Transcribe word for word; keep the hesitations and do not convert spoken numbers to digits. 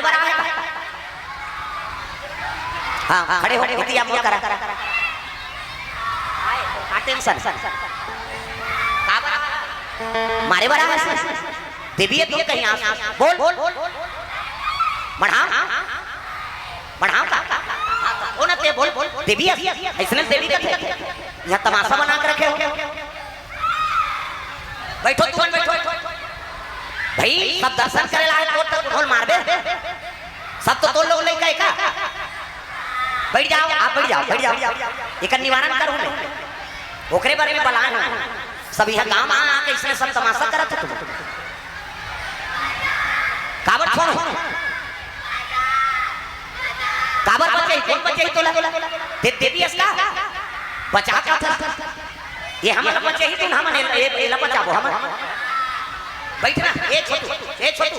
बड़ा है। हाँ, खड़े हो, इतिया मोर करा। का टेंशन? का बड़ा? मारे बड़ा है। देवी हे तो कहीं आस। बोल, बोल। बढ़ाओ। बढ़ाओ का? ओ ना ते बोल, बोल। देवी हे, अइसने देवी कथे। यहाँ तमाशा बना के रखे हो। बैठो तुमन, बैठो। भाई, सब दर्शन करे ला हे, तोर तक ढोल मारबे। सब तो तोर लोग लइका हे का? बैठ जाओ, आप बैठ जाओ, बैठ जाओ। एकर निवारण करूँ मैं। ओकरे बारे में बलान हूँ। सब यहाँ गाँव में आके इसने सब तमाशा करत हो तुम। काबर छोड़ो? काबर बचे? कोन बचे तोला? दे, देवी अस का? बचा का था? ये हमन ला बचे ही तो हमन ए, ए, एला बचाबो हमन। बैठ ना, ए छोटू, ए छोटू।